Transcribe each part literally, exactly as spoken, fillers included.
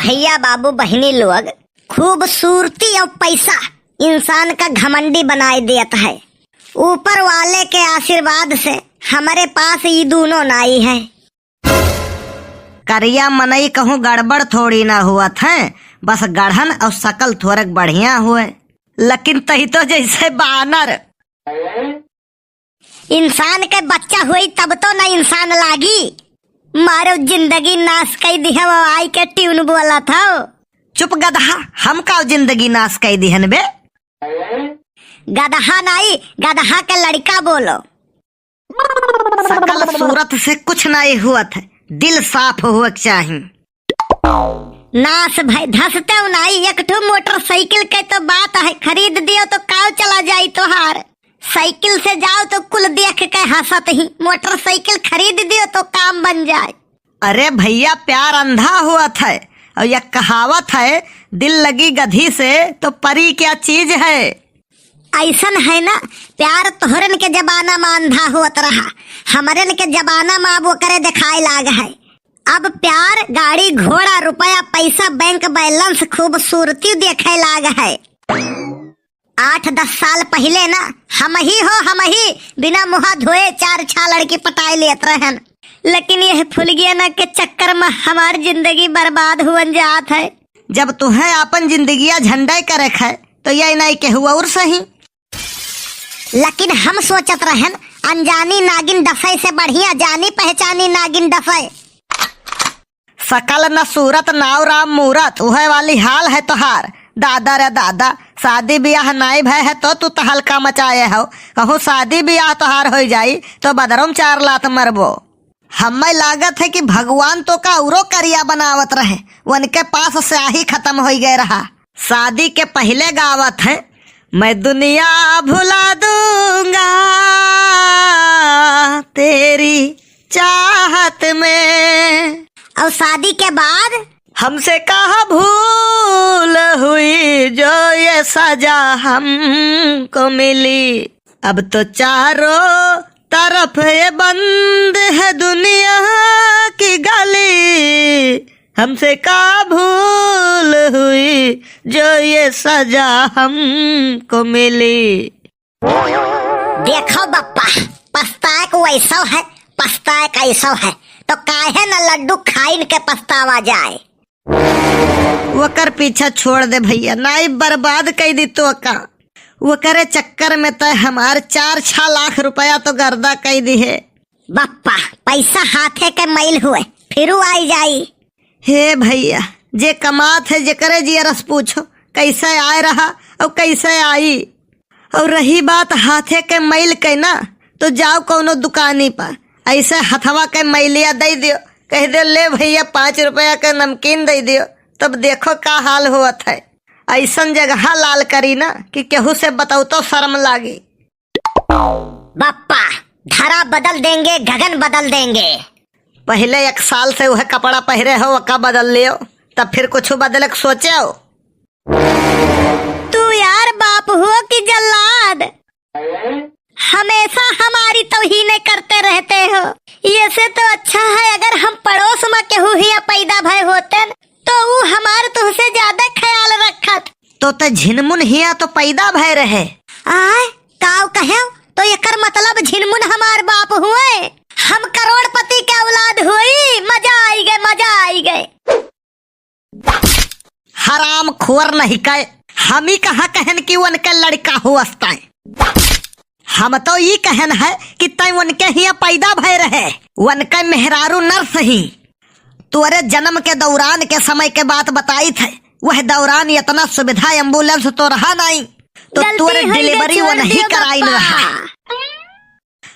भैया बाबू बहिनी लोग, खूबसूरती और पैसा इंसान का घमंडी बनाए देत है। ऊपर वाले के आशीर्वाद से हमरे पास ई दूनों नाई है। करिया मनई कहूँ गड़बड़ थोड़ी ना हुअत है, बस गढ़न और सकल थोरक बढ़िया हुए, लेकिन तही तो जैसे बानर। इंसान के बच्चा होई तब तो न इंसान लागी। मारो जिंदगी नाश कई दिहे, वो आई के ट्यून बोलत हो। चुप गदहा, हम का जिंदगी नाश कई दिहन बे? गदहा नाई, गदहा के लड़का बोलो। सकल सूरत से कुछ नाई हुअत है, दिल साफ हुअक चाही। नास भाई धसते नाई, एक ठो मोटरसाइकिल के तो बात है, खरीद दियो तो काव चला जाई तोहार। साइकिल से जाओ तो कुल देख के हंसत ही, मोटरसाइकिल खरीद दियो तो काम बन जाए। अरे भैया, प्यार अंधा हुअत है, और यह कहावत है, दिल लगी गधी से तो परी क्या चीज है। ऐसन है ना, प्यार तोहरन के जमाना में अंधा होत रहा, हमरन के जमाना में अब ओकरे देखाए लाग है। अब प्यार, गाड़ी, घोड़ा, रुपया, पैसा, बैंक बैलेंस, खूबसूरती देखे लाग है। आठ दस साल पहिले ना, हम ही हो, हम ही बिना मुहा धोए चार छह लड़की पटाए लेत रहन, लेकिन यह फुलगिया ना के चक्कर में हमार जिंदगी बर्बाद हुअन जात है। जब तुहें आपन जिंदगिया झंडे करे है, तो ये नहीं केहू और सही। लेकिन हम सोचत रहन, अनजानी नागिन डसे से बढ़िया जानी पहचानी नागिन डसे। सकल न सूरत नाव राम मूरत, उहे वाली हाल है तोहार। दादा रे दादा, शादी बियाह नाई भय है तो तू तहलका मचाए हो। कहूँ शादी बियाह तोहार हो जाई तो बदरों चार लात मरबो। हमें लागत है कि भगवान तो का उरो करिया बनावत रहे, उनके पास स्याही खत्म हो गए रहा। शादी के पहिले गावत है, मैं दुनिया भुला दूंगा तेरी चाहत में। और शादी के बाद? हमसे कहा भूल हुई जो ये सजा हमको मिली। अब तो चारों तरफ ये बंद है दुनिया की गली, हमसे का भूल हुई जो ये सजा हमको मिली। देखो बप्पा, पछताए को वैसो है, पछताए कैसो है, तो काहे न लड्डू खाइन के पछतावा जाए। वकर पीछा छोड़ दे भैया, नाई बर्बाद कई दी तो का। वकरे चक्कर में तय हमार चार छह लाख रुपया तो गर्दा कई दिहे। बप्पा, पैसा हाथे के मैल हुए, फिरू आई जाई। हे भैया, जे कमात है, जेकरे जियरस पूछो, कैसे आए रहा और कैसे आई। और रही बात हाथे के मैल के ना, तो जाओ कौनो दुकानी पर, ऐसे हथवा के मैलिया दे दियो, कह दे, "ले भैया, पाँच रुपया के नमकीन दे दियो," तब देखो का हाल होत है। ऐसन जगह लाल करी ना कि केहू से बताओ तो शर्म लागी। बप्पा, धरा बदल देंगे, गगन बदल देंगे। पहिले एक साल से वह कपड़ा पहिरे हो, ओका बदल लियो, तब फिर कुछ बदले के सोचो। तू यार बाप हो कि जल्लाद, हमेशा हमारी तौहीन करते रहते हो। ये से तो अच्छा है अगर हम पड़ोस में केहू हिया पैदा भय होते न, तो ऊ हमार तुहसे ज्यादा ख्याल रखत। तो ते झिनमुन हिया तो पैदा भय रहे। आय, काव कहेव? तो एकर मतलब झिनमुन हमार बाप हुए, हम करोड़पति के औलाद हुई। मजा आई गए, मजा आई गए। हराम खोर नहीं कहे, हम ही कहाँ कहन कि उनके लड़का हो अस्ताए। हम तो ई कहन है कि तय उनके हिया पैदा भय रहे, उनके मेहरारू नर्स ही। तोरे जन्म के दौरान के समय के बात बताई थे, वह दौरान इतना सुविधा एम्बुलेंस तो रहा नहीं, तो गलती तोरे हुई गई, डिलीवरी वो छोड़ नहीं दियो कराइन बापा। रहा।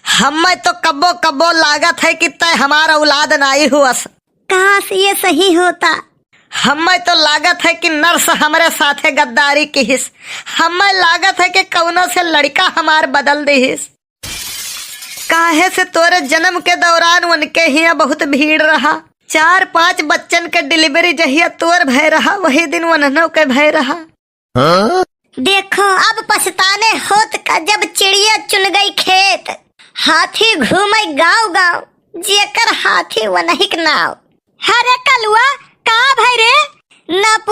हमें तो कब्बो कब्बो लागत है कि तय हमार औलाद नाई हुअस। काश ये सही होता। हमें तो लागत है कि नर्स हमरे साथे गद्दारी किहिस। हमें लागत है कि कौनो से लड़का हमार बदल दिहिस। काहे से तोरे जन्म के दौरान उनके हिया बहुत भीड़ रहा। चार पांच बच्चन के डिलीवरी जहिया तोर भय रहा, वही दिन उन्हनों के भय रहा। देखो, अब पछताने होत का, जब चिड़िया चुन गई खेत, हाथी घूमे गांव गांव, जेकर हाथी वनहिक नाव। अरे कलुआ, का भई रे?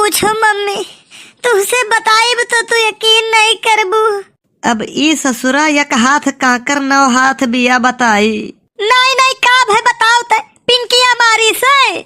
पूछो मम्मी, तुहसे बताइब तो तू यकीन नहीं करबू। अब ई ससुरा एक हाथ कांकर नौ हाथ बिया बताई। नहीं, नहीं, का भय बताओ ते पिंकिया मारी से?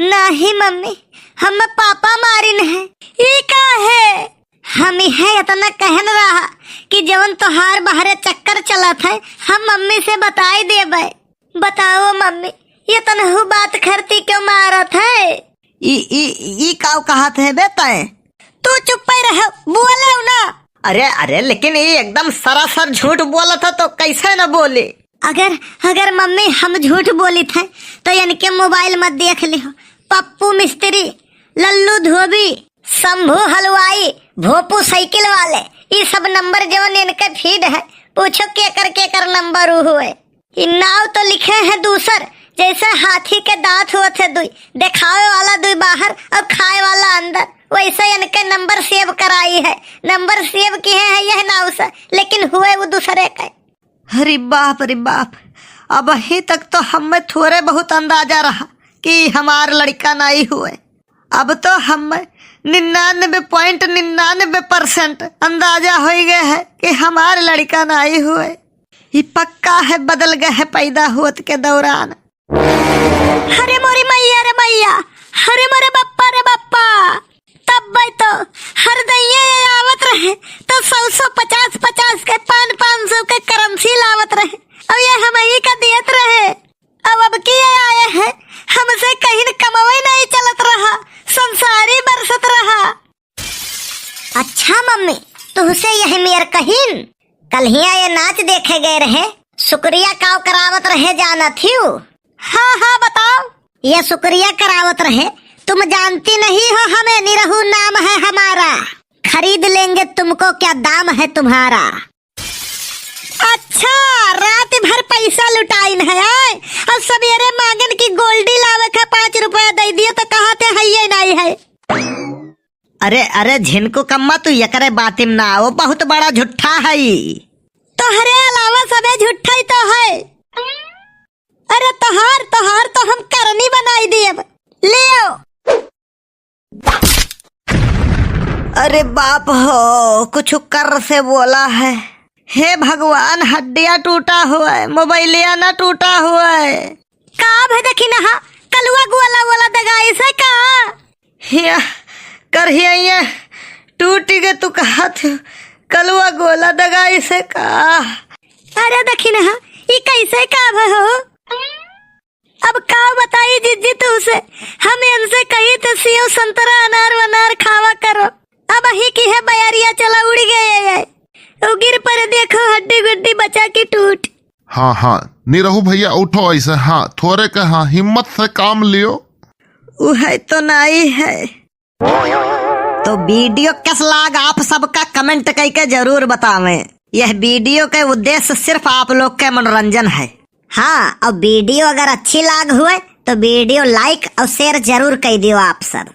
नहीं मम्मी, हम पापा मारिन है। ई का है? हम इहे इतना कहन रहा कि जवन तोहार बहरे चक्कर चलत है, हम मम्मी से बताई देबे। बताओ मम्मी, ये तनहु बात खरती क्यों मारत है? ई, ई, ई काव कहत है बे तैं? तू चुप्पे रहो, बोले ना। अरे, अरे, लेकिन ई एकदम सरासर झूठ बोलत है, तो कैसे न बोली? अगर, अगर मम्मी हम झूठ बोलित है, तो इनके मोबाइल में देख लिहो। पप्पू मिस्त्री, लल्लू धोबी, शंभू हलवाई, भोपू साइकिल वाले, ई सब नंबर जवन इनके फीड है, पूछो केकर केकर नंबर उ हुए। ई नाव तो लिखे हैं दूसर, जैसे हाथी के दांत होत है दुई, देखावे वाला दुई बाहर और खाए वाला अंदर, वैसे इनके नंबर सेव कराई है। नंबर सेव किहे हैं यह नाव से, लेकिन हुए वो दूसरे के। अरे बाप रे बाप, अबहीं तक तो हमें थोरे बहुत अंदाजा रहा कि हमार लड़का नाई हुए। अब तो हमें निन्यानवे point निन्यानवे percent अंदाजा होइ गए है कि हमार लड़का नाई हुए। ई पक्का है, बदल गए है पैदा होत के दौरान। अरे मोरी मैया रे मैया, अरे मोरे बप्पा रे बप्पा। तब भाई तो हर दैया ये आवत रहे, तो सौ सौ पचास पचास के, पाँच पाँच सौ के करेंसी लावत रहे, और ये हमही का दियत रहे। अब, अब की ये आए हैं, हमसे कहीं कमवे नहीं चलत रहा, संसारी बरसत रहा। अच्छा मम्मी, तुहसे यही मेर कहिन, कल हिया ये नाच देखे गए रहे, शुक्रिया काव करावत रहे जानत हियो? हाँ, हाँ, बताओ। ये शुक्रिया करावत रहे, तुम जानती नहीं हो हमें, निरहू नाम है हमारा, खरीद लेंगे तुमको, क्या दाम है तुम्हारा। अच्छा, रात भर पैसा लुटाइन है, आय? और सवेरे मांगन की गोल्डी लावे का पाँच रुपया दे दिए तो कहा थे है ये नहीं है। अरे, अरे, झिनकू कम्मा, तू एकरे बातिम ना आओ, बहुत बड़ा झूठा है। तोहरे अलावा सबे झूठा ही तो है। अरे, तोहार, तोहार तो हम करनी बनाई दियब। लियो। अरे बाप हो, कुछ कर से बोला है। हे भगवान, हड्डिया टूटा हुआ है, मोबाइलिया ना टूटा हुआ है। का भे देखी ना, कलुआ गोला वोला दगाई से का? हिया, करहिया टूटी के तू कहत हो, कलुआ गोला दगाई से का? अरे देखी ना, ई कैसे का भे हो? अब का बताई जिज्जी तुहसे, हम इनसे कही थे सेव संतरा अनार वनार खावा करो, अब ही की है बयरिया चला उड़ गए है, उगिर पर देखो हड्डी गुड्डी बचा की टूट। हाँ, हाँ, निरहू भैया उठो ऐसे, हाँ, थोरे का, हाँ, हिम्मत से काम लियो। उहै तो नाई है। तो video कस लाग आप सबका comment कइके जरूर बतावें। यह video के उद्देश्य सिर्फ आप लोग के मनोरंजन है। हाँ, और video अगर अच्छी लाग हुए तो video like और share जरूर कइ दियो आप सब।